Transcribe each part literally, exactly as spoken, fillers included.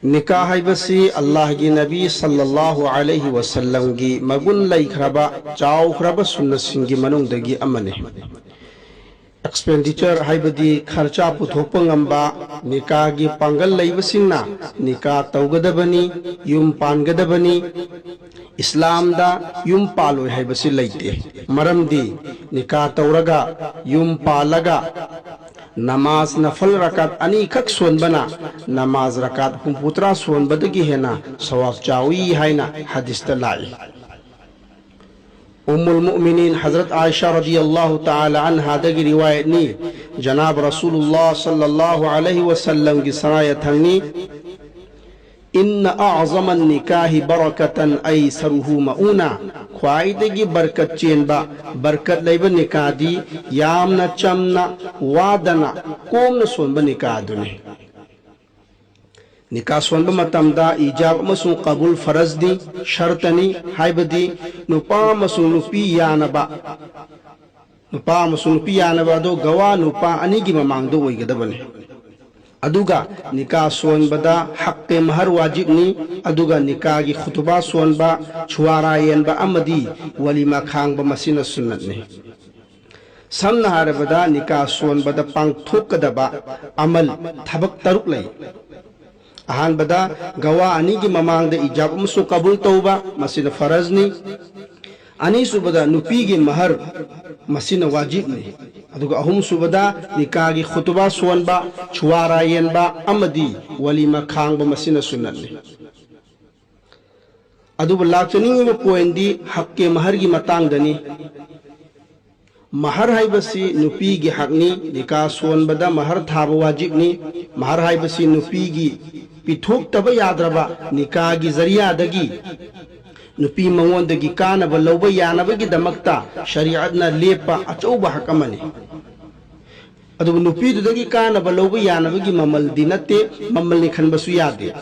ꯅꯤꯀꯥ ꯍꯥꯏꯕꯁꯤ ꯑꯜꯂꯥꯍꯒꯤ ꯅꯕꯤ ꯁꯜꯂꯜꯂꯥꯍꯨ ꯑꯂꯩꯍꯤ ꯋꯁꯜꯂꯝꯒꯤ ꯃꯒꯨꯟ ꯂꯩꯈ꯭ꯔꯕ, ꯆꯥꯎꯈ꯭ꯔꯕ ꯁꯨꯟꯅꯁꯤꯡꯒꯤ ꯃꯅꯨꯡꯗꯒꯤ ꯑꯃꯅꯤ꯫ ꯑꯦꯛꯁꯄꯦꯟꯗꯤꯆꯔ ꯍꯥꯏꯕꯗꯤ ꯈꯔꯆꯥ ꯄꯨꯊꯣꯛꯄ ꯉꯝꯕ, ꯅꯤꯀꯥꯒꯤ ꯄꯥꯡꯒꯜ ꯂꯩꯕꯁꯤꯡꯅ ꯅꯤꯀꯥ ꯇꯧꯒꯗꯕꯅꯤ, ꯌꯨꯝ ꯄꯥꯟꯒꯗꯕꯅꯤ꯫ ꯏꯁꯂꯥꯝꯗ ꯌꯨꯝ ꯄꯥꯜꯂꯣꯏ ꯍꯥꯏꯕꯁꯤ ꯂꯩꯇꯦ꯫ ꯃꯔꯝꯗꯤ ꯅꯤꯀꯥ ꯇꯧꯔꯒ, ꯌꯨꯝ ꯄꯥꯜꯂꯒ, ꯅꯃꯥꯖ ꯅꯐꯜ ꯔꯀꯥꯠ ꯑꯅꯤꯈꯛ ꯁꯣꯟꯕꯅ ꯅꯃꯥꯖ ꯔꯀꯥꯠ ꯍꯨꯝꯐꯨꯇꯔꯥ ꯁꯣꯟꯕꯗꯒꯤ ꯍꯦꯟꯅ ꯁꯋꯥꯕ ꯆꯥꯎꯏ ꯍꯥꯏꯅ ꯍꯗꯤꯁꯇ ꯂꯥꯛꯏ꯫ ꯎꯝꯃꯨꯜ ꯃꯨꯑꯃꯤꯅꯤꯟ ꯍꯖꯔꯠ ꯑꯥꯏꯁꯥ ꯔꯗꯤꯌꯜꯂꯥꯍꯨ ꯇꯥꯂꯥ ꯑꯟꯍꯥꯗꯒꯤ ꯔꯤꯋꯥꯌꯠꯅꯤ, ꯖꯅꯥꯕ ꯔꯁꯨꯂꯨꯜꯂꯥꯍ ꯁꯜꯂꯜꯂꯥꯍꯨ ꯑꯂꯩꯍꯤ ꯋꯁꯜꯂꯝꯒꯤ ꯁꯅꯥ ꯌꯥꯊꯪꯅꯤ, "ꯏꯟꯅ ꯑꯑꯖꯃꯟ ꯅꯤꯀꯥꯍꯤ ꯕꯔꯀꯇꯟ ꯑꯩꯁꯔꯨꯍꯨ ꯃꯎꯅꯥ", ꯈ꯭ꯋꯥꯏꯗꯒꯤ ꯕꯔꯀꯠ ꯆꯦꯟꯕ, ꯕꯔꯀꯠ ꯂꯩꯕ ꯅꯤꯀꯥꯗꯤ ꯌꯥꯝꯅ ꯆꯝꯅ, ꯋꯥꯗꯅ, ꯀꯣꯝꯅ ꯁꯣꯟꯕ ꯅꯤꯀꯥ ꯑꯗꯨꯅꯤ꯫ ꯅꯤꯀꯥ ꯁꯣꯟꯕ ꯃꯇꯝꯗ ꯏꯖꯥꯕ ꯑꯃꯁꯨꯡ ꯀꯕꯨꯜ ꯐꯔꯖꯅꯤ, ꯁꯔꯇꯅꯤ, ꯍꯥꯏꯕꯗꯤ ꯅꯨꯄꯥ ꯑꯃꯁꯨꯡ ꯅꯨꯄꯤ ꯌꯥꯅꯕ, ꯅꯨꯄꯥ ꯑꯃꯁꯨꯡ ꯅꯨꯄꯤ ꯌꯥꯅꯕ ꯑꯗꯨ ꯒꯋꯥ ꯅꯨꯄꯥ ꯑꯅꯤꯒꯤ ꯃꯃꯥꯡꯗ ꯑꯣꯏꯒꯗꯕꯅꯤ꯫ ꯑꯗꯨꯒ ꯅꯤꯀꯥ ꯁꯣꯟꯕꯗ ꯍꯛꯀꯦ ꯃꯍꯔ ꯋꯥꯖꯤꯕꯅꯤ, ꯑꯗꯨꯒ ꯅꯤꯀꯥꯒꯤ ꯈꯨꯇꯨꯕꯥ ꯁꯣꯟꯕ, ꯁꯨꯋꯥꯔꯥ ꯌꯦꯟꯕ ꯑꯃꯗꯤ ꯋꯥꯂꯤꯃꯥ ꯈꯥꯡꯕ ꯃꯁꯤꯅ ꯁꯨꯟꯅꯠꯅꯤ꯫ ꯁꯝꯅ ꯍꯥꯏꯔꯕꯗ, ꯅꯤꯀꯥ ꯁꯣꯟꯕꯗ ꯄꯥꯡꯊꯣꯛꯀꯗꯕ ꯑꯃꯜ, ꯊꯕꯛ ꯇꯔꯨꯛ ꯂꯩ꯫ ꯑꯍꯥꯟꯕꯗ, ꯒꯋꯥ ꯑꯅꯤꯒꯤ ꯃꯃꯥꯡꯗ ꯏꯖꯥꯕ ꯑꯃꯁꯨꯡ ꯀꯕꯨꯜ ꯇꯧꯕ, ꯃꯁꯤꯅ ꯐꯔꯖꯅꯤ꯫ ꯑꯅꯤꯁꯨꯕꯗ, ꯅꯨꯄꯤꯒꯤ ꯃꯍꯔ, ꯃꯁꯤꯅ ꯋꯥꯖꯤꯕꯅꯤ꯫ ꯑꯗꯨꯒ ꯑꯍꯨꯝꯁꯨꯕꯗ, ꯅꯤꯀꯥꯒꯤ ꯈꯨꯇꯨꯕꯥ ꯁꯣꯟꯕ, ꯁꯨꯋꯥꯔꯥ ꯌꯦꯟꯕ ꯑꯃꯗꯤ ꯋꯥꯂꯤꯃꯥ ꯈꯥꯡꯕ, ꯃꯁꯤꯅ ꯁꯨꯟꯅꯠꯅꯤ꯫ ꯑꯗꯨꯕꯨ ꯂꯥꯛꯆꯅꯤꯡꯉꯤꯕ ꯄꯣꯏꯟꯗꯤ ꯍꯛꯀꯦ ꯃꯍꯔꯒꯤ ꯃꯇꯥꯡꯗꯅꯤ꯫ ꯃꯍꯔ ꯍꯥꯏꯕꯁꯤ ꯅꯨꯄꯤꯒꯤ ꯍꯛꯅꯤ, ꯅꯤꯀꯥ ꯁꯣꯟꯕꯗ ꯃꯍꯔ ꯊꯥꯕ ꯋꯥꯖꯤꯕꯅꯤ꯫ ꯃꯍꯔ ꯍꯥꯏꯕꯁꯤ ꯅꯨꯄꯤꯒꯤ ꯄꯤꯊꯣꯛꯇꯕ ꯌꯥꯗ꯭ꯔꯕ, ꯅꯤꯀꯥꯒꯤ ꯖꯔꯤꯌꯥꯗꯒꯤ ꯅꯨꯄꯤ ꯃꯉꯣꯟꯗꯒꯤ ꯀꯥꯟꯅꯕ ꯂꯧꯕ ꯌꯥꯅꯕꯒꯤꯗꯃꯛꯇ ꯁꯔꯤꯌꯠꯅ ꯂꯦꯞꯄ ꯑꯆꯧꯕ ꯍꯛ ꯑꯃꯅꯤ꯫ ꯑꯗꯨꯕꯨ ꯅꯨꯄꯤꯗꯨꯗꯒꯤ ꯀꯥꯟꯅꯕ ꯂꯧꯕ ꯌꯥꯅꯕꯒꯤ ꯃꯃꯜꯗꯤ ꯅꯠꯇꯦ, ꯃꯃꯜꯅꯤ ꯈꯟꯕꯁꯨ ꯌꯥꯗꯦ꯫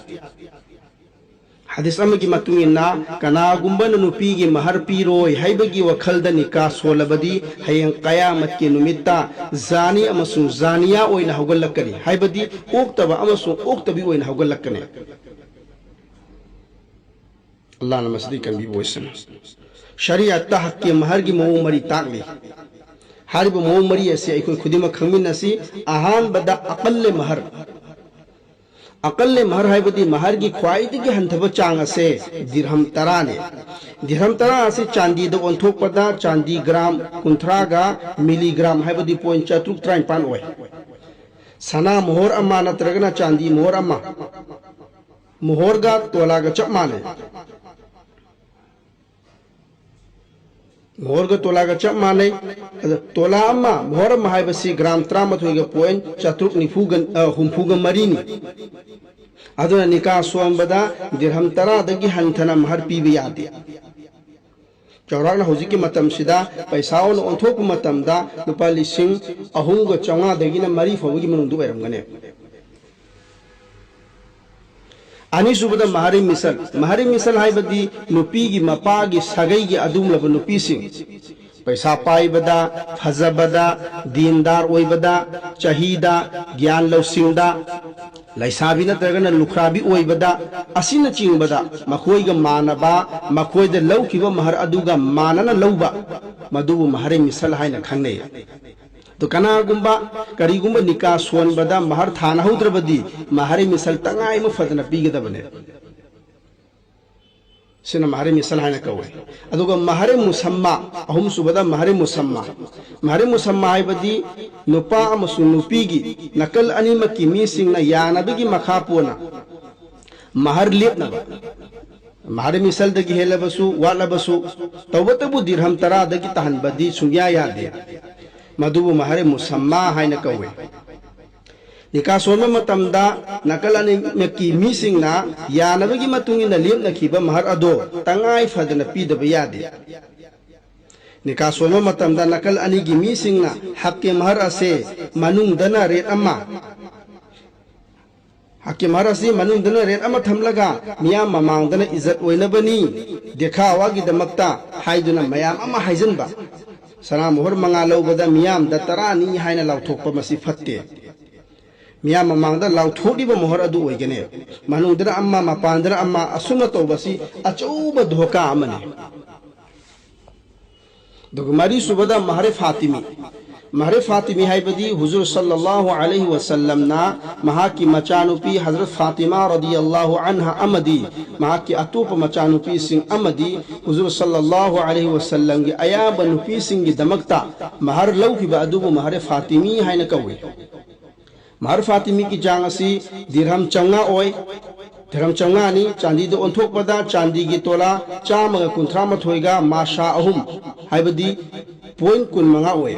ꯍꯗꯤꯁ ꯑꯃꯒꯤ ꯃꯇꯨꯡ ꯏꯟꯅ, ꯀꯅꯥꯒꯨꯝꯕꯅ ꯅꯨꯄꯤꯒꯤ ꯃꯍꯔ ꯄꯤꯔꯣꯏ ꯍꯥꯏꯕꯒꯤ ꯋꯥꯈꯜꯗ ꯅꯤꯀꯥ ꯁꯣꯜꯂꯕꯗꯤ, ꯍꯌꯦꯡ ꯀꯌꯥꯃꯠꯀꯤ ꯅꯨꯃꯤꯠꯇ ꯖꯥꯅꯤ ꯑꯃꯁꯨꯡ ꯖꯥꯅꯤꯌꯥ ꯑꯣꯏꯅ ꯍꯧꯒꯠꯂꯛꯀꯅꯤ, ꯍꯥꯏꯕꯗꯤ ꯑꯣꯛꯇꯕ ꯑꯃꯁꯨꯡ ꯑꯣꯛꯇꯕꯤ ꯑꯣꯏꯅ ꯍꯧꯒꯠꯂꯛꯀꯅꯤ꯫ ꯑꯜꯂꯥꯍꯅ ꯃꯁꯤꯗꯒꯤ ꯀꯟꯕꯤꯕ ꯑꯣꯏꯁꯅꯨ꯫ ꯁꯔꯤꯌꯠꯇ ꯍꯛꯀꯤ ꯃꯍꯔꯒꯤ ꯃꯑꯣꯡ ꯃꯔꯤ ꯇꯥꯛꯂꯤ꯫ ꯍꯥꯏꯔꯤꯕ ꯃꯑꯣꯡ ꯃꯔꯤ ꯑꯁꯤ ꯑꯩꯈꯣꯏ ꯈꯨꯗꯤꯡꯃꯛ ꯈꯪꯃꯤꯟꯅꯁꯤ꯫ ꯑꯍꯥꯟꯕꯗ ꯑꯀꯜꯂꯦ ꯃꯍꯔ꯫ ꯑꯀꯜꯂꯦ ꯃꯍꯔ ꯍꯥꯏꯕꯗꯤ ꯃꯍꯔꯒꯤ ꯈ꯭ꯋꯥꯏꯗꯒꯤ ꯍꯟꯊꯕ ꯆꯥꯡ ꯑꯁꯦ ꯗꯤꯔꯍꯝ ꯇꯔꯥꯅꯤ꯫ ꯗꯤꯔꯍꯝ ꯇꯔꯥ ꯑꯁꯤ ꯆꯥꯟꯗꯤꯗ ꯑꯣꯟꯊꯣꯛꯄꯗ ꯆꯥꯟꯗꯤ ꯒ꯭ꯔꯥꯝ ꯀꯨꯟꯊ꯭ꯔꯥꯒ ꯃꯤꯂꯤꯒ꯭ꯔꯥꯝ ꯍꯥꯏꯕꯗꯤ ꯄꯣꯏꯟ ꯆꯥꯇ꯭ꯔꯨꯛ ꯇꯔꯥꯅꯤꯄꯥꯟ ꯑꯣꯏ꯫ ꯁꯅꯥ ꯃꯣꯍꯣꯔ ꯑꯃ ꯅꯠꯇ꯭ꯔꯒꯅ ꯆꯥꯟꯗꯤ ꯃꯣꯍꯣꯔ ꯑꯃ, ꯃꯣꯍꯣꯔꯒ ꯇꯣꯂꯥꯒ ꯆꯞ ꯃꯥꯟꯅꯩ꯫ ꯃꯣꯍꯣꯔꯒ ꯇꯣꯂꯥꯒ ꯆꯞ ꯃꯥꯟꯅꯩ꯫ ꯑꯗ ꯇꯣꯂꯥ ꯑꯃ, ꯃꯣꯍꯣꯔ ꯑꯃ ꯍꯥꯏꯕꯁꯤ ꯒ꯭ꯔꯥꯝ ꯇꯔꯥꯃꯥꯊꯣꯏꯒ ꯄꯣꯏꯟ ꯆꯥꯇ꯭ꯔꯨꯛ ꯅꯤꯐꯨꯒ, ꯑ, ꯍꯨꯝꯐꯨꯒ ꯃꯔꯤꯅꯤ꯫ ꯑꯗꯨꯅ ꯅꯤꯀꯥ ꯁꯣꯟꯕꯗ ꯗꯤꯔꯍꯝ ꯇꯔꯥꯗꯒꯤ ꯍꯟꯊꯅ ꯃꯍꯔ ꯄꯤꯕ ꯌꯥꯗꯦ꯫ ꯆꯥꯎꯔꯥꯛꯅ ꯍꯧꯖꯤꯛꯀꯤ ꯃꯇꯝꯁꯤꯗ ꯄꯩꯁꯥ ꯑꯣꯏꯅ ꯑꯣꯟꯊꯣꯛꯄ ꯃꯇꯝꯗ ꯂꯨꯄꯥ ꯂꯤꯁꯤꯡ ꯑꯍꯨꯝꯒ ꯆꯥꯝꯃꯉꯥꯗꯒꯤꯅ ꯃꯔꯤ ꯐꯥꯎꯕꯒꯤ ꯃꯅꯨꯡꯗ ꯑꯣꯏꯔꯝꯒꯅꯤ꯫ ꯑꯅꯤꯁꯨꯕꯗ ꯃꯍꯔꯤ ꯃꯤꯁꯜ꯫ ꯃꯍꯔꯤ ꯃꯤꯁꯜ ꯍꯥꯏꯕꯗꯤ ꯅꯨꯄꯤꯒꯤ ꯃꯄꯥꯒꯤ ꯁꯥꯒꯩꯒꯤ ꯑꯗꯨꯒꯨꯝꯂꯕ ꯅꯨꯄꯤꯁꯤꯡ, ꯄꯩꯁꯥ ꯄꯥꯏꯕꯗ, ꯐꯖꯕꯗ, ꯗꯤꯟꯗꯥꯔ ꯑꯣꯏꯕꯗ, ꯆꯍꯤꯗ, ꯒ꯭ꯌꯥꯟ ꯂꯧꯁꯤꯡꯗ, ꯂꯩꯁꯥꯕꯤ ꯅꯠꯇ꯭ꯔꯒꯅ ꯂꯨꯈ꯭ꯔꯥꯕꯤ ꯑꯣꯏꯕꯗ ꯑꯁꯤꯅꯆꯤꯡꯕꯗ ꯃꯈꯣꯏꯒ ꯃꯥꯟꯅꯕ, ꯃꯈꯣꯏꯗ ꯂꯧꯈꯤꯕ ꯃꯍꯔ ꯑꯗꯨꯒ ꯃꯥꯟꯅꯅ ꯂꯧꯕ, ꯃꯗꯨꯕꯨ ꯃꯍꯔꯤ ꯃꯤꯁꯜ ꯍꯥꯏꯅ ꯈꯪꯅꯩ꯫ ꯑꯗꯨ ꯀꯅꯥꯒꯨꯝꯕ, ꯀꯔꯤꯒꯨꯝꯕ ꯅꯤꯀꯥ ꯁꯣꯟꯕꯗ ꯃꯍꯔ ꯊꯥꯅꯍꯧꯗ꯭ꯔꯕꯗꯤ ꯃꯍꯔꯤ ꯃꯤꯁꯜ ꯇꯉꯥꯏ ꯑꯃ ꯐꯗꯅ ꯄꯤꯒꯗꯕꯅꯦ꯫ ꯁꯤꯅ ꯃꯍꯔꯤ ꯃꯤꯁꯜ ꯍꯥꯏꯅ ꯀꯧꯏ꯫ ꯑꯗꯨꯒ ꯃꯍꯔꯤ ꯃꯨꯁꯝꯃꯥ, ꯑꯍꯨꯝꯁꯨꯕꯗ ꯃꯍꯔꯤ ꯃꯨꯁꯝꯃꯥ꯫ ꯃꯍꯔꯤ ꯃꯨꯁꯝꯃꯥ ꯍꯥꯏꯕꯗꯤ ꯅꯨꯄꯥ ꯑꯃꯁꯨꯡ ꯅꯨꯄꯤꯒꯤ ꯅꯥꯀꯜ ꯑꯅꯤꯃꯛꯀꯤ ꯃꯤꯁꯤꯡꯅ ꯌꯥꯅꯕꯒꯤ ꯃꯈꯥ ꯄꯣꯟꯅ ꯃꯍꯔ ꯂꯦꯞꯅꯕ꯫ ꯃꯍꯔ ꯃꯤꯁꯜꯗꯒꯤ ꯍꯦꯜꯂꯕꯁꯨ, ꯋꯥꯠꯂꯕꯁꯨ, ꯇꯧꯕꯇꯕꯨ ꯗꯤꯔꯍꯝ ꯇꯔꯥꯗꯒꯤ ꯇꯥꯍꯟꯕꯗꯤ ꯁꯨꯡꯌꯥ ꯌꯥꯗꯦ꯫ ꯃꯗꯨꯕꯨ ꯃꯍꯔ ꯃꯨꯁꯝꯃꯥ ꯍꯥꯏꯅ ꯀꯧꯏ꯫ ꯅꯤꯀꯥ ꯁꯣꯟꯕ ꯃꯇꯝꯗ ꯅꯥꯀꯜ ꯑꯅꯤꯃꯛꯀꯤ ꯃꯤꯁꯤꯡꯅ ꯌꯥꯅꯕꯒꯤ ꯃꯇꯨꯡ ꯏꯟꯅ ꯂꯦꯞꯅꯈꯤꯕ ꯃꯍꯔ ꯑꯗꯣ ꯇꯉꯥꯏ ꯐꯗꯅ ꯄꯤꯗꯕ ꯌꯥꯗꯦ꯫ ꯅꯤꯀꯥ ꯁꯣꯟꯕ ꯃꯇꯝꯗ ꯅꯥꯀꯜ ꯑꯅꯤꯒꯤ ꯃꯤꯁꯤꯡꯅ ꯍꯛꯀꯤ ꯃꯍꯔ ꯑꯁꯦ ꯃꯅꯨꯡꯗꯅ ꯔꯦꯠ ꯑꯃ, ꯍꯛꯀꯤ ꯃꯍꯔ ꯑꯁꯤ ꯃꯅꯨꯡꯗꯅ ꯔꯦꯠ ꯑꯃ ꯊꯝꯂꯒ ꯃꯤꯌꯥꯝ ꯃꯃꯥꯡꯗꯅ ꯏꯖꯠ ꯑꯣꯏꯅꯕꯅꯤ, ꯗꯦꯈꯥꯋꯥꯒꯤꯗꯃꯛꯇ ꯍꯥꯏꯗꯨꯅ ꯃꯌꯥꯝ ꯑꯃ ꯍꯥꯏꯖꯤꯟꯕ꯫ ꯁꯅꯥ ꯃꯣꯍꯔ ꯃꯉꯥ ꯂꯧꯕꯗ ꯃꯤꯌꯥꯝꯗ ꯇꯔꯥꯅꯤ ꯍꯥꯏꯅ ꯂꯥꯎꯊꯣꯛꯄ ꯃꯁꯤ ꯐꯠꯇꯦ꯫ ꯃꯤꯌꯥꯝ ꯃꯃꯥꯡꯗ ꯂꯥꯎꯊꯣꯛꯂꯤꯕ ꯃꯣꯍꯔ ꯑꯗꯨ ꯑꯣꯏꯒꯅꯤ꯫ ꯃꯅꯨꯡꯗꯅ ꯑꯃ, ꯃꯄꯥꯟꯗꯅ ꯑꯃ, ꯑꯁꯨꯝꯅ ꯇꯧꯕꯁꯤ ꯑꯆꯧꯕ ꯙꯣꯀꯥ ꯑꯃꯅꯤ꯫ ꯑꯗꯨꯒ ꯃꯔꯤꯁꯨꯕꯗ ꯃꯍꯔꯦ ꯐꯥꯇꯤꯃꯤ꯫ ꯃꯍꯔꯦ ꯐꯥꯇꯤꯃꯤ ꯍꯥꯏꯕꯗꯤ ꯍꯨꯖꯨꯔ ꯁꯜꯂꯜꯂꯥꯍꯨ ꯑꯂꯩꯍꯤ ꯋꯁꯜꯂꯝꯅ ꯃꯍꯥꯛꯀꯤ ꯃꯆꯥꯅꯨꯄꯤ ꯍꯖꯔꯠ ꯐꯥꯇꯤꯃꯥ ꯔꯗꯤꯌꯜꯂꯥꯍꯨ ꯑꯟꯍꯥ ꯑꯃꯗꯤ ꯃꯍꯥꯛꯀꯤ ꯑꯇꯣꯞꯄ ꯃꯆꯥꯅꯨꯄꯤꯁꯤꯡ ꯑꯃꯗꯤ ꯍꯨꯖꯨꯔ ꯁꯜꯂꯜꯂꯥꯍꯨ ꯑꯂꯩꯍꯤ ꯋꯁꯜꯂꯝꯒꯤ ꯑꯌꯥꯝꯕ ꯅꯨꯄꯤꯁꯤꯡꯒꯤꯗꯃꯛꯇ ꯃꯍꯔ ꯂꯧꯈꯤꯕ ꯑꯗꯨꯕꯨ ꯃꯍꯔꯦ ꯐꯥꯇꯤꯃꯤ ꯍꯥꯏꯅ ꯀꯧꯏ꯫ ꯃꯍꯔ ꯐꯥꯇꯤꯃꯤꯒꯤ ꯆꯥꯡ ꯑꯁꯤ ꯗꯤꯔꯍꯝ ꯆꯥꯝꯃꯉꯥ ꯑꯣꯏ꯫ ꯗꯤꯔꯍꯝ ꯆꯥꯝꯃꯉꯥꯅꯤ꯫ ꯆꯥꯟꯗꯤꯗ ꯑꯣꯟꯊꯣꯛꯄꯗ ꯆꯥꯟꯗꯤꯒꯤ ꯇꯣꯂꯥ ꯆꯥꯝꯃꯒ ꯀꯨꯟꯊ꯭ꯔꯥ ꯃꯥꯊꯣꯏꯒ ꯃꯥꯁꯥ ꯑꯍꯨꯝ, ꯍꯥꯏꯕꯗꯤ ꯄꯣꯏꯟ ꯀꯨꯟꯃꯉꯥ ꯑꯣꯏ꯫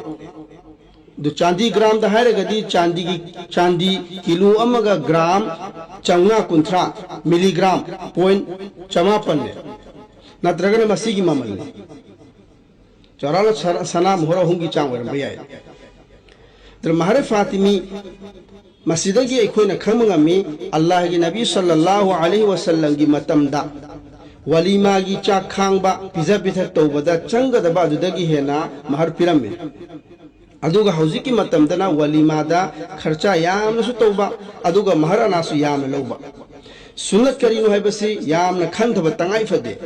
ꯑꯗꯨ ꯆꯥꯟꯗꯤ ꯒ꯭ꯔꯥꯝꯗ ꯍꯥꯏꯔꯒꯗꯤ ꯆꯥꯟꯗꯤꯒꯤ, ꯆꯥꯟꯗꯤ ꯀꯤꯂꯣ ꯑꯃꯒ ꯒ꯭ꯔꯥꯝ ꯆꯥꯝꯃꯉꯥ ꯀꯨꯟꯊ꯭ꯔꯥ, ꯃꯤꯂꯤꯒ꯭ꯔꯥꯝ ꯄꯣꯏꯟ ꯆꯃꯥꯄꯟꯅꯦ, ꯅꯠꯇ꯭ꯔꯒꯅ ꯃꯁꯤꯒꯤ ꯃꯃꯜꯅꯤ꯫ ꯆꯥꯎꯔꯥꯛꯅ ꯁꯔ-, ꯁꯅꯥ ꯃꯣꯍꯣꯔ ꯑꯍꯨꯝꯒꯤ ꯆꯥꯡ ꯑꯣꯏꯔꯝꯕ ꯌꯥꯏ꯫ ꯑꯗꯨꯅ ꯃꯍꯔ ꯐꯥꯇꯤꯃꯤ, ꯃꯁꯤꯗꯒꯤ ꯑꯩꯈꯣꯏꯅ ꯈꯪꯕ ꯉꯝꯃꯤ, ꯑꯜꯂꯥꯍꯒꯤ ꯅꯕꯤ ꯁꯜꯂꯜꯂꯥꯍꯨ ꯑꯂꯩꯍꯤ ꯋꯁꯜꯂꯝꯒꯤ ꯃꯇꯝꯗ ꯋꯥꯂꯤꯃꯥꯒꯤ ꯆꯥꯛ ꯈꯥꯡꯕ, ꯄꯤꯖ ꯄꯤꯊꯛ ꯇꯧꯕꯗ ꯆꯪꯒꯗꯕ ꯑꯗꯨꯗꯒꯤ ꯍꯦꯟꯅ ꯃꯍꯔ ꯄꯤꯔꯝꯃꯤ꯫ ꯑꯗꯨꯒ ꯍꯧꯖꯤꯛꯀꯤ ꯃꯇꯝꯗꯅ ꯋꯥꯂꯤꯃꯥꯗ ꯈꯔꯆꯥ ꯌꯥꯝꯅꯁꯨ ꯇꯧꯕ, ꯑꯗꯨꯒ ꯃꯍꯔ ꯑꯅꯥꯁꯨ ꯌꯥꯝꯅ ꯂꯧꯕ꯫ ꯁꯨꯟꯅꯠ ꯀꯔꯤꯅꯣ ꯍꯥꯏꯕꯁꯤ ꯌꯥꯝꯅ ꯈꯟꯊꯕ ꯇꯉꯥꯏ ꯐꯗꯦ꯫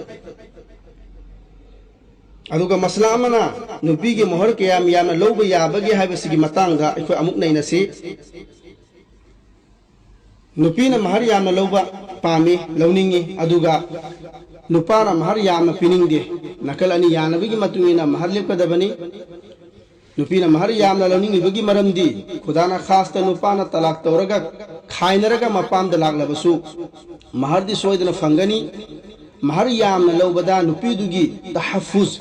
ꯑꯗꯨꯒ ꯃꯁꯂꯥ ꯑꯃꯅ ꯅꯨꯄꯤꯒꯤ ꯃꯣꯍꯔ ꯀꯌꯥꯝ ꯌꯥꯝꯅ ꯂꯧꯕ ꯌꯥꯕꯒꯦ ꯍꯥꯏꯕꯁꯤꯒꯤ ꯃꯇꯥꯡꯗ ꯑꯩꯈꯣꯏ ꯑꯃꯨꯛ ꯅꯩꯅꯁꯤ꯫ ꯅꯨꯄꯤꯅ ꯃꯍꯔ ꯌꯥꯝꯅ ꯂꯧꯕ ꯄꯥꯝꯃꯤ, ꯂꯧꯅꯤꯡꯉꯤ, ꯑꯗꯨꯒ ꯅꯨꯄꯥꯅ ꯃꯍꯔ ꯌꯥꯝꯅ ꯄꯤꯅꯤꯡꯗꯦ꯫ ꯅꯥꯀꯜ ꯑꯅꯤ ꯌꯥꯅꯕꯒꯤ ꯃꯇꯨꯡ ꯏꯟꯅ ꯃꯍꯔ ꯂꯦꯞꯀꯗꯕꯅꯤ꯫ ꯅꯨꯄꯤꯅ ꯃꯍꯔ ꯌꯥꯝꯅ ꯂꯧꯅꯤꯡꯂꯤꯕꯒꯤ ꯃꯔꯝꯗꯤ ꯈꯨꯗꯥꯅ ꯈꯥꯁꯇ ꯅꯨꯄꯥꯅ ꯇꯂꯥꯛ ꯇꯧꯔꯒ ꯈꯥꯏꯅꯔꯒ ꯃꯄꯥꯝꯗ ꯂꯥꯛꯂꯕꯁꯨ ꯃꯍꯔꯗꯤ ꯁꯣꯏꯗꯅ ꯐꯪꯒꯅꯤ꯫ ꯃꯍꯔ ꯌꯥꯝꯅ ꯂꯧꯕꯗ ꯅꯨꯄꯤꯗꯨꯒꯤ ꯇꯍꯐꯨꯖ,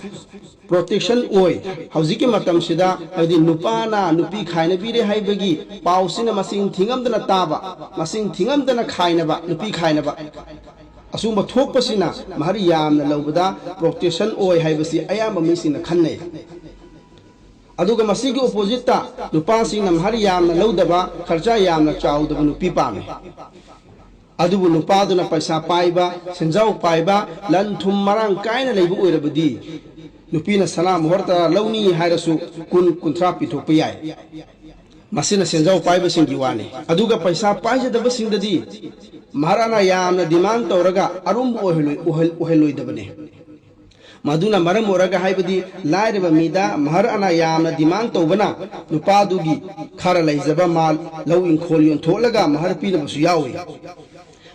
ꯄ꯭ꯔꯣꯇꯦꯛꯁꯟ ꯑꯣꯏ꯫ ꯍꯧꯖꯤꯛꯀꯤ ꯃꯇꯝꯁꯤꯗ, ꯍꯥꯏꯕꯗꯤ ꯅꯨꯄꯥꯅ ꯅꯨꯄꯤ ꯈꯥꯏꯅꯕꯤꯔꯦ ꯍꯥꯏꯕꯒꯤ ꯄꯥꯎꯁꯤꯅ ꯃꯁꯤꯡ ꯊꯤꯉꯝꯗꯅ ꯇꯥꯕ, ꯃꯁꯤꯡ ꯊꯤꯉꯝꯗꯅ ꯈꯥꯏꯅꯕ, ꯅꯨꯄꯤ ꯈꯥꯏꯅꯕ, ꯑꯁꯨꯝꯕ ꯊꯣꯛꯄꯁꯤꯅ ꯃꯍꯔ ꯌꯥꯝꯅ ꯂꯧꯕꯗ ꯄ꯭ꯔꯣꯇꯦꯛꯁꯟ ꯑꯣꯏ ꯍꯥꯏꯕꯁꯤ ꯑꯌꯥꯝꯕ ꯃꯤꯁꯤꯡꯅ ꯈꯟꯅꯩ꯫ ꯑꯗꯨꯒ ꯃꯁꯤꯒꯤ ꯑꯣꯄꯣꯖꯤꯠꯇ ꯅꯨꯄꯥꯁꯤꯡꯅ ꯃꯍꯔ ꯌꯥꯝꯅ ꯂꯧꯗꯕ, ꯈꯔꯆꯥ ꯌꯥꯝꯅ ꯆꯥꯎꯗꯕ ꯅꯨꯄꯤ ꯄꯥꯝꯃꯤ꯫ ꯑꯗꯨꯕꯨ ꯅꯨꯄꯥꯗꯨꯅ ꯄꯩꯁꯥ ꯄꯥꯏꯕ, ꯁꯦꯟꯖꯥꯎ ꯄꯥꯏꯕ, ꯂꯟ ꯊꯨꯝ ꯃꯔꯥꯡ ꯀꯥꯏꯅ ꯂꯩꯕ ꯑꯣꯏꯔꯕꯗꯤ ꯅꯨꯄꯤꯅ ꯁꯅꯥ ꯃꯣꯍꯔ ꯇꯔꯥ ꯂꯧꯅꯤ ꯍꯥꯏꯔꯁꯨ ꯀꯨꯟ, ꯀꯨꯟꯊ꯭ꯔꯥ ꯄꯤꯊꯣꯛꯄ ꯌꯥꯏ꯫ ꯃꯁꯤꯅ ꯁꯦꯟꯖꯥꯎ ꯄꯥꯏꯕꯁꯤꯡꯒꯤ ꯋꯥꯅꯤ꯫ ꯑꯗꯨꯒ ꯄꯩꯁꯥ ꯄꯥꯏꯖꯗꯕꯁꯤꯡꯗꯗꯤ ꯃꯍꯔ ꯑꯅꯥ ꯌꯥꯝꯅ ꯗꯤꯃꯥꯟ ꯇꯧꯔꯒ ꯑꯔꯨꯝꯕ ꯑꯣꯏꯍꯜꯂꯣꯏ-, ꯑꯣꯏꯍꯜ-, ꯑꯣꯏꯍꯜꯂꯣꯏꯗꯕꯅꯤ꯫ ꯃꯗꯨꯅ ꯃꯔꯝ ꯑꯣꯏꯔꯒ ꯍꯥꯏꯕꯗꯤ ꯂꯥꯏꯔꯕ ꯃꯤꯗ ꯃꯍꯔ ꯑꯅꯥ ꯌꯥꯝꯅ ꯗꯤꯃꯥꯟ ꯇꯧꯕꯅ ꯅꯨꯄꯥꯗꯨꯒꯤ ꯈꯔ ꯂꯩꯖꯕ ꯃꯥꯜ, ꯂꯧ ꯏꯪꯈꯣꯜ ꯌꯣꯟꯊꯣꯛꯂꯒ ꯃꯍꯔ ꯄꯤꯅꯕꯁꯨ ꯌꯥꯎꯏ꯫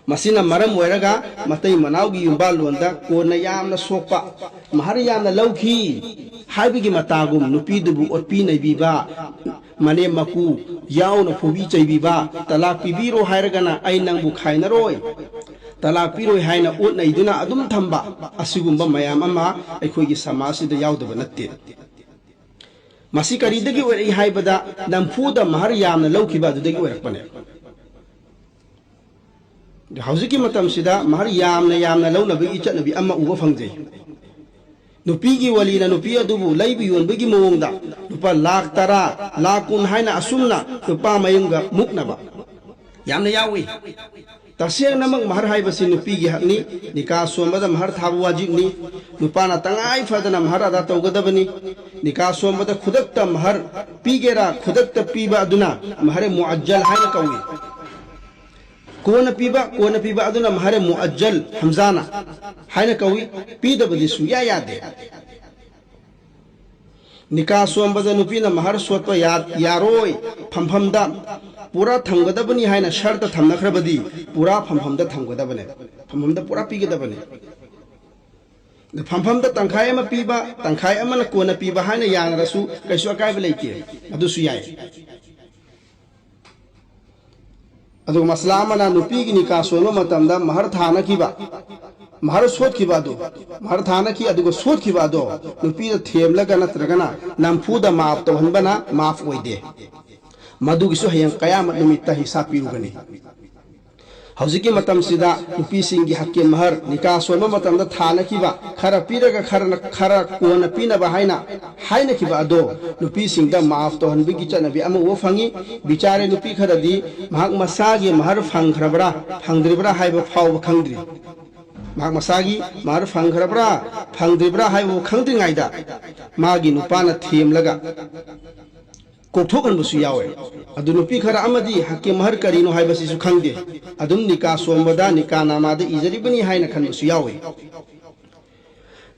ꯃꯁꯤꯅ ꯃꯔꯝ ꯑꯣꯏꯔꯒ ꯃꯇꯩ ꯃꯅꯥꯎꯒꯤ ꯌꯨꯝꯕꯥꯜꯂꯣꯟꯗ ꯀꯣꯟꯅ ꯌꯥꯝꯅ ꯁꯣꯛꯄ, ꯃꯍꯔ ꯌꯥꯝꯅ ꯂꯧꯈꯤ ꯍꯥꯏꯕꯒꯤ ꯃꯇꯥꯒꯨꯝ ꯅꯨꯄꯤꯗꯨꯕꯨ ꯑꯣꯠꯄꯤ ꯅꯩꯕꯤꯕ, ꯃꯅꯦꯝ ꯃꯀꯨ ꯌꯥꯎꯅ ꯐꯨꯕꯤ ꯆꯩꯕꯤꯕ, ꯇꯂꯥꯛ ꯄꯤꯕꯤꯔꯣ ꯍꯥꯏꯔꯒꯅ "ꯑꯩ ꯅꯪꯕꯨ ꯈꯥꯏꯅꯔꯣꯏ", ꯇꯂꯥꯛ ꯄꯤꯔꯣꯏ ꯍꯥꯏꯅ ꯑꯣꯠ ꯅꯩꯗꯨꯅ ꯑꯗꯨꯝ ꯊꯝꯕ, ꯑꯁꯤꯒꯨꯝꯕ ꯃꯌꯥꯝ ꯑꯃ ꯑꯩꯈꯣꯏꯒꯤ ꯁꯃꯥꯖꯁꯤꯗ ꯌꯥꯎꯗꯕ ꯅꯠꯇꯦ꯫ ꯃꯁꯤ ꯀꯔꯤꯗꯒꯤ ꯑꯣꯏꯔꯛꯏ ꯍꯥꯏꯕꯗ, ꯅꯝꯐꯨꯗ ꯃꯍꯔ ꯌꯥꯝꯅ ꯂꯧꯈꯤꯕ ꯑꯗꯨꯗꯒꯤ ꯑꯣꯏꯔꯛꯄꯅꯦ꯫ ꯍꯧꯖꯤꯛꯀꯤ ꯃꯇꯝꯁꯤꯗ ꯃꯍꯔ ꯌꯥꯝꯅ ꯌꯥꯝꯅ ꯂꯧꯅꯕꯒꯤ ꯆꯠꯅꯕꯤ ꯑꯃ ꯎꯕ ꯐꯪꯖꯩ꯫ ꯅꯨꯄꯤꯒꯤ ꯋꯥꯂꯤꯅ ꯅꯨꯄꯤ ꯑꯗꯨꯕꯨ ꯂꯩꯕ ꯌꯣꯟꯕꯒꯤ ꯃꯑꯣꯡꯗ ꯂꯨꯄꯥ ꯂꯥꯈ ꯇꯔꯥ, ꯂꯥꯈ ꯀꯨꯟ ꯍꯥꯏꯅ ꯑꯁꯨꯝꯅ ꯅꯨꯄꯥ ꯃꯌꯨꯝꯒ ꯃꯨꯛꯅꯕ꯫ ꯌꯥꯝꯅ ꯌꯥꯎꯏ꯫ ꯇꯁꯦꯡꯅꯃꯛ ꯃꯍꯔ ꯍꯥꯏꯕꯁꯤ ꯅꯨꯄꯤꯒꯤ ꯍꯛꯅꯤ꯫ ꯅꯤꯀꯥ ꯁꯣꯟꯕꯗ ꯃꯍꯔ ꯊꯥꯕ ꯋꯥꯖꯤꯕꯅꯤ꯫ ꯅꯨꯄꯥꯅ ꯇꯉꯥꯏ ꯐꯗꯅ ꯃꯍꯔ ꯑꯗꯥ ꯇꯧꯒꯗꯕꯅꯤ꯫ ꯅꯤꯀꯥ ꯁꯣꯟꯕꯗ ꯈꯨꯗꯛꯇ ꯃꯍꯔ ꯄꯤꯒꯦꯔꯥ, ꯈꯨꯗꯛꯇ ꯄꯤꯕ ꯑꯗꯨꯅ ꯃꯍꯔ ꯃꯨꯑꯖꯜ ꯍꯥꯏꯅ ꯀꯧꯏ꯫ ꯀꯣꯟꯅ ꯄꯤꯕ, ꯀꯣꯟꯅ ꯄꯤꯕ ꯑꯗꯨꯅ ꯃꯍꯔ ꯃꯨꯑꯖꯜ, ꯍꯝꯖꯥꯅ, ꯍꯥꯏꯅ ꯀꯧꯏ꯫ ꯄꯤꯗꯕꯗꯤ ꯁꯨꯡꯌꯥ ꯌꯥꯗꯦ꯫ ꯅꯤꯀꯥ ꯁꯣꯟꯕꯗ ꯅꯨꯄꯤꯅ ꯃꯍꯔ ꯁꯣꯠꯄ ꯌꯥ-, ꯌꯥꯔꯣꯏ, ꯐꯝꯐꯝꯗ ꯄꯨꯔꯥ ꯊꯝꯒꯗꯕꯅꯤ ꯍꯥꯏꯅ ꯁꯔꯇ ꯊꯝꯅꯈ꯭ꯔꯕꯗꯤ ꯄꯨꯔꯥ ꯐꯝꯐꯝꯗ ꯊꯝꯒꯗꯕꯅꯦ, ꯐꯝꯐꯝꯗ ꯄꯨꯔꯥ ꯄꯤꯒꯗꯕꯅꯤ꯫ ꯑꯗ ꯐꯝꯐꯝꯗ ꯇꯪꯈꯥꯏ ꯑꯃ ꯄꯤꯕ, ꯇꯪꯈꯥꯏ ꯑꯃꯅ ꯀꯣꯟꯅ ꯄꯤꯕ ꯍꯥꯏꯅ ꯌꯥꯅꯔꯁꯨ ꯀꯩꯁꯨ ꯑꯀꯥꯏꯕ ꯂꯩꯇꯦ, ꯑꯗꯨꯁꯨ ꯌꯥꯏ꯫ ꯑꯗꯨꯒ ꯃꯁꯂꯥ ꯑꯃꯅ ꯅꯨꯄꯤꯒꯤ ꯅꯤꯀꯥ ꯁꯣꯟꯕ ꯃꯇꯝꯗ ꯃꯍꯔ ꯊꯥꯅꯈꯤꯕ, ꯃꯍꯔ ꯁꯣꯠꯈꯤꯕ ꯑꯗꯨ, ꯃꯍꯔ ꯊꯥꯅꯈꯤ ꯑꯗꯨꯒ ꯁꯣꯠꯈꯤꯕ ꯑꯗꯣ ꯅꯨꯄꯤꯗ ꯊꯦꯝꯂꯒ ꯅꯠꯇ꯭ꯔꯒꯅ ꯅꯝꯐꯨꯗ ꯃꯥꯐ ꯇꯧꯍꯟꯕꯅ ꯃꯥꯐ ꯑꯣꯏꯗꯦ꯫ ꯃꯗꯨꯒꯤꯁꯨ ꯍꯌꯦꯡ ꯀꯌꯥꯃꯠ ꯅꯨꯃꯤꯠꯇ ꯍꯤꯁꯥꯕ ꯄꯤꯔꯨꯒꯅꯤ꯫ ꯍꯧꯖꯤꯛꯀꯤ ꯃꯇꯝꯁꯤꯗ ꯅꯨꯄꯤꯁꯤꯡꯒꯤ ꯍꯛꯀꯤ ꯃꯍꯔ, ꯅꯤꯀꯥ ꯁꯣꯟꯕ ꯃꯇꯝꯗ ꯊꯥꯅꯈꯤꯕ, ꯈꯔ ꯄꯤꯔꯒ ꯈꯔꯅ, ꯈꯔ ꯀꯣꯟꯅ ꯄꯤꯅꯕ ꯍꯥꯏꯅ ꯍꯥꯏꯅꯈꯤꯕ ꯑꯗꯣ ꯅꯨꯄꯤꯁꯤꯡꯗ ꯃꯥꯐ ꯇꯧꯍꯟꯕꯒꯤ ꯆꯠꯅꯕꯤ ꯑꯃ ꯎꯕ ꯐꯪꯉꯤ꯫ ꯕꯤꯆꯥꯔꯦ ꯅꯨꯄꯤ ꯈꯔꯗꯤ ꯃꯍꯥꯛ ꯃꯁꯥꯒꯤ ꯃꯍꯔ ꯐꯪꯈ꯭ꯔꯕ꯭ꯔꯥ, ꯐꯪꯗ꯭ꯔꯤꯕ꯭ꯔꯥ ꯍꯥꯏꯕ ꯐꯥꯎꯕ ꯈꯪꯗ꯭ꯔꯤ꯫ ꯃꯍꯥꯛ ꯃꯁꯥꯒꯤ ꯃꯍꯔ ꯐꯪꯈ꯭ꯔꯕ꯭ꯔꯥ, ꯐꯪꯗ꯭ꯔꯤꯕ꯭ꯔꯥ ꯍꯥꯏꯕꯕꯨ ꯈꯪꯗ꯭ꯔꯤꯉꯩꯗ ꯃꯥꯒꯤ ꯅꯨꯄꯥꯅ ꯊꯦꯝꯂꯒ ꯀꯣꯛꯊꯣꯛꯍꯟꯕꯁꯨ ꯌꯥꯎꯋꯦ꯫ ꯑꯗꯨ ꯅꯨꯄꯤ ꯈꯔ ꯑꯃꯗꯤ ꯍꯛꯀꯤ ꯃꯍꯔ ꯀꯔꯤꯅꯣ ꯍꯥꯏꯕꯁꯤꯁꯨ ꯈꯪꯗꯦ꯫ ꯑꯗꯨꯝ ꯅꯤꯀꯥ ꯁꯣꯟꯕꯗ ꯅꯤꯀꯥ ꯅꯥꯃꯥꯗ ꯏꯖꯔꯤꯕꯅꯤ ꯍꯥꯏꯅ ꯈꯟꯕꯁꯨ ꯌꯥꯎꯋꯤ꯫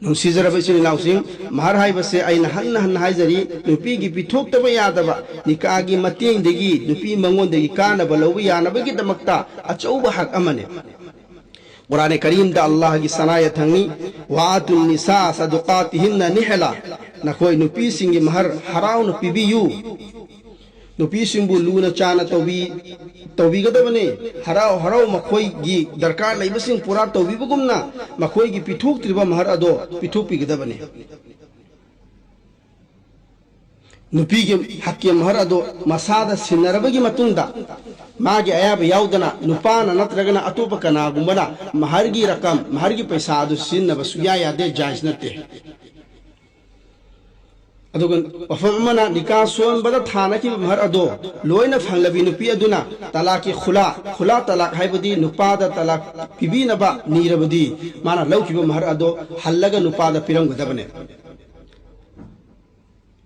ꯅꯨꯡꯁꯤꯖꯔꯕ ꯏꯆꯤꯜ ꯏꯅꯥꯎꯁꯤꯡ, ꯃꯍꯔ ꯍꯥꯏꯕꯁꯦ ꯑꯩꯅ ꯍꯟꯅ ꯍꯟꯅ ꯍꯥꯏꯖꯔꯤ, ꯅꯨꯄꯤꯒꯤ ꯄꯤꯊꯣꯛꯇꯕ ꯌꯥꯗꯕ, ꯅꯤꯀꯥꯒꯤ ꯃꯇꯦꯡꯗꯒꯤ ꯅꯨꯄꯤ ꯃꯉꯣꯟꯗꯒꯤ ꯀꯥꯟꯅꯕ ꯂꯧꯕ ꯌꯥꯅꯕꯒꯤꯗꯃꯛꯇ ꯑꯆꯧꯕ ꯍꯛ ꯑꯃꯅꯤ꯫ ꯀꯨꯔꯥꯟ ꯀꯔꯤꯝꯗ ꯑꯜꯂꯥꯍꯒꯤ ꯁꯅꯥ ꯌꯥꯊꯪꯅꯤ, "ꯋꯥꯇꯨꯟ ꯅꯤꯁꯥ ꯁꯗꯨꯀꯥꯇꯤꯍꯤꯟꯅ ꯅꯤꯍꯂꯥ", ꯅꯈꯣꯏ ꯅꯨꯄꯤꯁꯤꯡꯒꯤ ꯃꯍꯔ ꯍꯔꯥꯎꯅ ꯄꯤꯕꯤꯌꯨ꯫ ꯅꯨꯄꯤꯁꯤꯡꯕꯨ ꯂꯨꯅ ꯆꯥꯅ ꯇꯧꯕꯤ-, ꯇꯧꯕꯤꯒꯗꯕꯅꯤ꯫ ꯍꯔꯥꯎ ꯍꯔꯥꯎ ꯃꯈꯣꯏꯒꯤ ꯗꯔꯀꯥꯔ ꯂꯩꯕꯁꯤꯡ ꯄꯨꯔꯥ ꯇꯧꯕꯤꯕꯒꯨꯝꯅ ꯃꯈꯣꯏꯒꯤ ꯄꯤꯊꯣꯛꯇ꯭ꯔꯤꯕ ꯃꯍꯔ ꯑꯗꯣ ꯄꯤꯊꯣꯛꯄꯤꯒꯗꯕꯅꯤ꯫ ꯅꯨꯄꯤꯒꯤ ꯍꯛꯀꯤ ꯃꯍꯔ ꯑꯗꯨ ꯃꯁꯥꯗ ꯁꯤꯟꯅꯔꯕꯒꯤ ꯃꯇꯨꯡꯗ ꯃꯥꯒꯤ ꯑꯌꯥꯕ ꯌꯥꯎꯗꯅ ꯅꯨꯄꯥꯅ ꯅꯠꯇ꯭ꯔꯒꯅ ꯑꯇꯣꯞꯄ ꯀꯅꯥꯒꯨꯝꯕꯅ ꯃꯍꯔꯒꯤ ꯔꯀꯝ, ꯃꯍꯔꯒꯤ ꯄꯩꯁꯥ ꯑꯗꯨ ꯁꯤꯖꯤꯟꯅꯕ ꯁꯨꯡꯌꯥ ꯌꯥꯗꯦ, ꯖꯥꯏꯖ ꯅꯠꯇꯦ꯫ ꯑꯗꯨꯒ ꯋꯥꯐꯝ ꯑꯃꯅ, ꯅꯤꯀꯥ ꯁꯣꯟꯕꯗ ꯊꯥꯅꯈꯤꯕ ꯃꯍꯔ ꯑꯗꯣ ꯂꯣꯏꯅ ꯐꯪꯂꯕꯤ ꯅꯨꯄꯤ ꯑꯗꯨꯅ ꯇꯂꯥꯛꯀꯤ ꯈꯨꯂꯥ, ꯈꯨꯂꯥ ꯇꯂꯥꯛ ꯍꯥꯏꯕꯗꯤ ꯅꯨꯄꯥꯗ ꯇꯂꯥꯛ ꯄꯤꯕꯤꯅꯕ ꯅꯤꯔꯕꯗꯤ ꯃꯥꯅ ꯂꯧꯈꯤꯕ ꯃꯍꯔ ꯑꯗꯣ ꯍꯜꯂꯒ ꯅꯨꯄꯥꯗ ꯄꯤꯔꯝꯒꯗꯕꯅꯦ꯫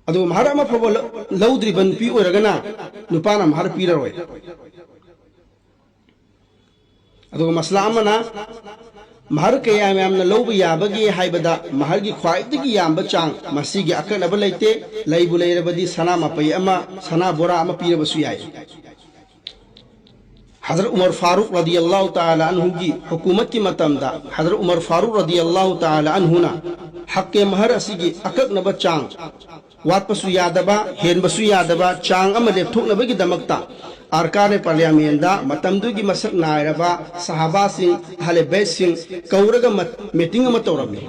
ꯑꯗꯨꯒ ꯃꯍꯔ ꯑꯃ ꯐꯥꯎꯕ ꯂꯧ-, ꯂꯧꯗ꯭ꯔꯤꯕ ꯅꯨꯄꯤ ꯑꯣꯏꯔꯒꯅ ꯅꯨꯄꯥꯅ ꯃꯍꯔ ꯄꯤꯔꯔꯣꯏ꯫ ꯑꯗꯨꯒ ꯃꯁꯂꯥ ꯑꯃꯅ, ꯃꯍꯔ ꯀꯌꯥꯝ ꯌꯥꯝꯅ ꯂꯧꯕ ꯌꯥꯕꯒꯦ ꯍꯥꯏꯕꯗ, ꯃꯍꯔꯒꯤ ꯈ꯭ꯋꯥꯏꯗꯒꯤ ꯌꯥꯝꯕ ꯆꯥꯡ, ꯃꯁꯤꯒꯤ ꯑꯀꯛꯅꯕ ꯂꯩꯇꯦ, ꯂꯩꯕꯨ ꯂꯩꯔꯕꯗꯤ ꯁꯅꯥ ꯃꯄꯩ ꯑꯃ, ꯁꯅꯥ ꯕꯣꯔꯥ ꯑꯃ ꯄꯤꯔꯕꯁꯨ ꯌꯥꯏ꯫ ꯍꯖꯔꯠ ꯎꯃꯔ ꯐꯥꯔꯨꯛ ꯔꯗꯤꯌꯜꯂꯥꯍꯨ ꯇꯥꯂꯥ ꯑꯟꯍꯨꯒꯤ ꯍꯨꯀꯨꯃꯠꯀꯤ ꯃꯇꯝꯗ ꯍꯖꯔꯠ ꯎꯃꯔ ꯐꯥꯔꯨꯛ ꯔꯗꯤꯌꯜꯂꯥꯍꯨ ꯇꯥꯂꯥ ꯑꯟꯍꯨꯅ ꯍꯛꯀꯦ ꯃꯍꯔ ꯑꯁꯤꯒꯤ ꯑꯀꯛꯅꯕ ꯆꯥꯡ, ꯋꯥꯠꯄꯁꯨ ꯌꯥꯗꯕ, ꯍꯦꯟꯕꯁꯨ ꯌꯥꯗꯕ ꯆꯥꯡ ꯑꯃ ꯂꯦꯞꯊꯣꯛꯅꯕꯒꯤꯗꯃꯛꯇ ꯑꯥꯔꯀꯥꯅꯦ ꯄꯥꯔꯂꯤꯌꯥꯃꯦꯟꯗ ꯃꯇꯝꯗꯨꯒꯤ ꯃꯁꯛ ꯅꯥꯏꯔꯕ ꯁꯍꯥꯕꯥꯁꯤꯡ, ꯑꯍꯂꯦ ꯕꯩꯠꯁꯤꯡ ꯀꯧꯔꯒ ꯃ-, ꯃꯤꯇꯤꯡ ꯑꯃ ꯇꯧꯔꯝꯃꯤ꯫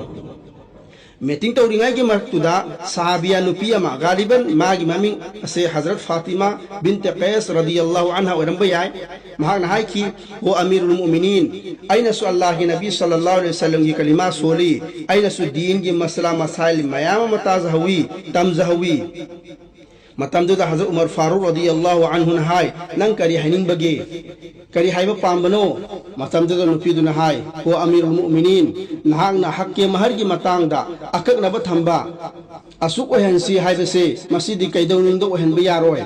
ꯃꯤꯇꯤꯡ ꯇꯧꯔꯤꯉꯩꯒꯤ ꯃꯔꯛꯇꯨꯗ ꯁꯍꯥꯕꯤꯌꯥ ꯅꯨꯄꯤ ꯑꯃ, ꯒꯥꯂꯤꯕꯟ ꯃꯥꯒꯤ ꯃꯃꯤꯡ ꯑꯁꯦ ꯍꯖꯔꯠ ꯐꯥꯇꯤꯃꯥ ꯕꯤꯟꯇꯦ ꯀꯩꯁ ꯔꯗꯤꯌꯜꯂꯥꯍꯨ ꯑꯟꯍꯥ ꯑꯣꯏꯔꯝꯕ ꯌꯥꯏ, ꯃꯍꯥꯛꯅ ꯍꯥꯏꯈꯤ, "ꯑꯣ ꯑꯃꯤꯔꯨꯜ ꯃꯨꯃꯤꯅꯤꯟ, ꯑꯩꯅꯁꯨ ꯑꯜꯂꯥꯍꯒꯤ ꯅꯕꯤ ꯁꯜꯂꯜꯂꯥꯍꯨ ꯑꯂꯩꯍꯤ ꯋꯁꯜꯂꯝꯒꯤ ꯀꯂꯤꯃꯥ ꯁꯣꯜꯂꯤ, ꯑꯩꯅꯁꯨ ꯗꯤꯟꯒꯤ ꯃꯁꯂꯥ ꯃꯁꯥꯏꯜ ꯃꯌꯥꯝ ꯑꯃ ꯇꯥꯖꯍꯧꯋꯤ, ꯇꯝꯖꯍꯧꯋꯤ"꯫ ꯃꯇꯝꯗꯨꯗ ꯍꯖꯔꯠ ꯎꯃꯔ ꯐꯥꯔꯨꯛ ꯔꯗꯤꯌꯜꯂꯥꯍꯨ ꯑꯟꯍꯨꯅ ꯍꯥꯏ, "ꯅꯪ ꯀꯔꯤ ꯍꯥꯏꯅꯤꯡꯕꯒꯦ? ꯀꯔꯤ ꯍꯥꯏꯕ ꯄꯥꯝꯕꯅꯣ?" ꯃꯇꯝꯗꯨꯗ ꯅꯨꯄꯤꯗꯨꯅ ꯍꯥꯏ, "ꯑꯣ ꯑꯃꯤꯔꯨꯜ ꯃꯨꯃꯤꯅꯤꯟ, ꯅꯍꯥꯛꯅ ꯍꯛꯀꯦ ꯃꯍꯔꯒꯤ ꯃꯇꯥꯡꯗ ꯑꯀꯛꯅꯕ ꯊꯝꯕ ꯑꯁꯨꯛ ꯑꯣꯏꯍꯟꯁꯤ ꯍꯥꯏꯕꯁꯦ, ꯃꯁꯤꯗꯤ ꯀꯩꯗꯧꯅꯨꯡꯗ ꯑꯣꯏꯍꯟꯕ ꯌꯥꯔꯣꯏ꯫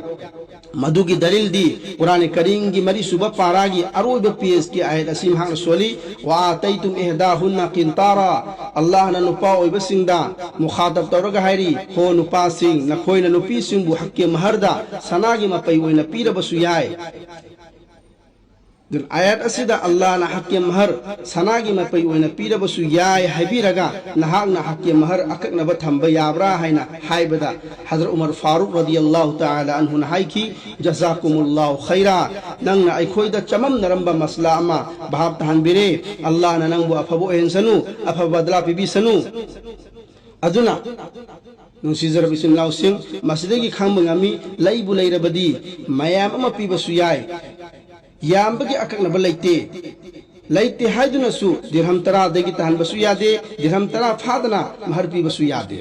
ꯃꯗꯨꯒꯤ ꯗꯂꯤꯜꯗꯤ ꯀꯨꯔꯥꯟ ꯀꯔꯤꯝꯒꯤ ꯃꯔꯤꯁꯨꯕ ꯄꯥꯔꯥꯒꯤ ꯑꯔꯣꯏꯕ ꯄꯦꯖꯀꯤ ꯑꯥꯌꯠ ꯑꯁꯤ ꯃꯍꯥꯛꯅ ꯁꯣꯜꯂꯤ, "ꯋꯥ ꯑꯇꯩꯇꯨꯝ ꯏꯍꯗꯥꯍꯨꯟꯅ ꯀꯤꯟꯇꯥꯔꯥ"꯫ ꯑꯜꯂꯥꯍꯅ ꯅꯨꯄꯥ ꯑꯣꯏꯕꯁꯤꯡꯗ ꯃꯨꯈꯥꯇꯕ ꯇꯧꯔꯒ ꯍꯥꯏꯔꯤ, "ꯍꯣ ꯅꯨꯄꯥꯁꯤꯡ, ꯅꯈꯣꯏꯅ ꯅꯨꯄꯤꯁꯤꯡꯕꯨ ꯍꯛꯀꯦ ꯃꯍꯔꯗ ꯁꯅꯥꯒꯤ ꯃꯄꯩ ꯑꯣꯏꯅ ꯄꯤꯔꯕꯁꯨ ꯌꯥꯏ"꯫ ꯑꯗꯨꯅ ꯑꯥꯌꯠ ꯑꯁꯤꯗ ꯑꯜꯂꯥꯍꯅ ꯍꯛꯀꯦ ꯃꯍꯔ ꯁꯅꯥꯒꯤ ꯃꯄꯩ ꯑꯣꯏꯅ ꯄꯤꯔꯕꯁꯨ ꯌꯥꯏ ꯍꯥꯏꯕꯤꯔꯒ, ꯅꯍꯥꯛꯅ ꯍꯛꯀꯦ ꯃꯍꯔ ꯑꯀꯛꯅꯕ ꯊꯝꯕ ꯌꯥꯕ꯭ꯔꯥ ꯍꯥꯏꯅ ꯍꯥꯏꯕꯗ, ꯍꯖꯔꯠ ꯎꯃꯔ ꯐꯥꯔꯨꯛ ꯔꯗꯤꯌꯜꯂꯥꯍꯨ ꯇꯥꯂꯥ ꯑꯟꯍꯨꯅ ꯍꯥꯏꯈꯤ, "ꯖꯖꯥꯀꯨꯃꯨꯜꯂꯥꯍꯨ ꯈꯩꯔꯥ, ꯅꯪꯅ ꯑꯩꯈꯣꯏꯗ ꯆꯃꯝꯅꯔꯝꯕ ꯃꯁꯂꯥ ꯑꯃ ꯚꯥꯞ ꯇꯥꯍꯟꯕꯤꯔꯦ꯫ ꯑꯜꯂꯥꯍꯅ ꯅꯪꯕꯨ ꯑꯐꯕ ꯑꯣꯏꯍꯟꯁꯅꯨ, ꯑꯐꯕ ꯕꯗꯂꯥ ꯄꯤꯕꯤꯁꯅꯨ"꯫ ꯑꯗꯨꯅ, ꯅꯨꯡꯁꯤꯖꯔꯕ ꯏꯆꯤꯟ ꯏꯅꯥꯎꯁꯤꯡ, ꯃꯁꯤꯗꯒꯤ ꯈꯪꯕ ꯉꯝꯃꯤ, ꯂꯩꯕꯨ ꯂꯩꯔꯕꯗꯤ ꯃꯌꯥꯝ ꯑꯃ ꯄꯤꯕꯁꯨ ꯌꯥꯏ, ꯌꯥꯝꯕꯒꯤ ꯑꯀꯛꯅꯕ ꯂꯩꯇꯦ꯫ ꯂꯩꯇꯦ ꯍꯥꯏꯗꯨꯅꯁꯨ ꯗꯤꯔꯍꯝ ꯇꯔꯥꯗꯒꯤ ꯇꯥꯍꯟꯕꯁꯨ ꯌꯥꯗꯦ, ꯗꯤꯔꯍꯝ ꯇꯔꯥ ꯐꯥꯗꯅ ꯃꯍꯔ ꯄꯤꯕꯁꯨ ꯌꯥꯗꯦ꯫